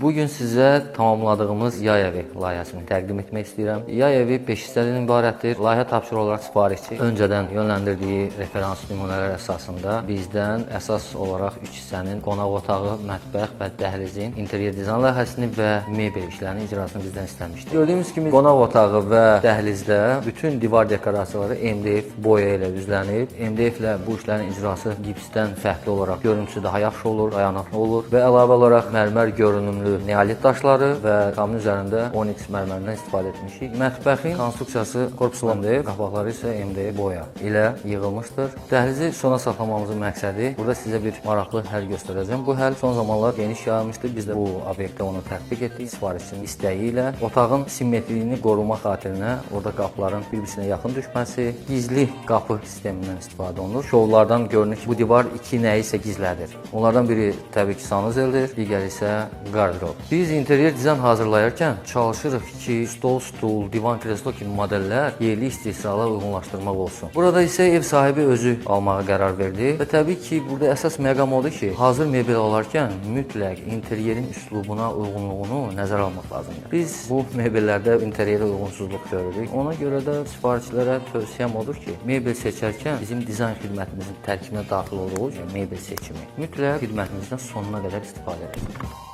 Bu gün sizə tamamladığımız yay evi layihəsini təqdim etmək istəyirəm. Yay evi 5 hissədən ibarətdir. Layihə tapşırığı olaraq sifarişçi öncədən yönləndirdiyi referans nümunələr əsasında bizdən əsas olaraq 3 hissənin qonaq otağı, mətbəx və dəhlizin interyer dizayn layihəsini və mebel işlərinin icrasını bizdən istəmişdi. Gördüyünüz kimi qonaq otağı və dəhlizdə bütün divar dekorasiyaları MDF boya ilə üzlənib. MDF ilə bu işlərin icrası gipsdən fərqli olaraq görüntüsü daha yaxşı olur, dayanıqlı olur və əlavə olaraq mərmər görünümlü neolit daşları və kamın üzərində onyx mərmərindən istifadə etmişik. Mətbəxin konstruksiyası korpus MDF, qapaqları isə MDF boya ilə yığılmışdır. Dəhlizi sona saxlamamızın məqsədi burada sizə bir maraqlı həll göstərəcəm. Bu həll son zamanlar geniş yayılmışdı. Biz də bu obyektdə onu tətbiq etdik sifarişçinin istəyi ilə. Otağın simmetriyini qorumaq xatirinə orada qapıların bir-birinə yaxın düşməsi, gizli qapı sistemindən istifadə olunur. Şovlardan görünür ki, bu divar iki nəyi isə gizlədir. Onlardan biri təbii ki, sanuzeldir, digəri isə qardırob. Biz interyer dizayn hazırlayarkən çalışırıq ki, stol, stul, divan, kreslo kimi modellər yerli istehsala uyğunlaşdırmaq olsun. Burada isə ev sahibi özü almağa qərar verdi və təbii ki, burada əsas məqam odur ki, hazır mebel alarkən mütləq interyerin üslubuna uyğunluğunu nəzərə almaq lazımdır. Biz bu mebellərdə interyerə uyğunsuzluq görürük. Ona görə də sifarişçilərə tövsiyəm odur ki, mebel seçərkən bizim dizayn xidmətimizin tərkibinə daxil olduğu üçün mebel seçimi mütləq xidmətimizdən sonuna qədər istifadə edin.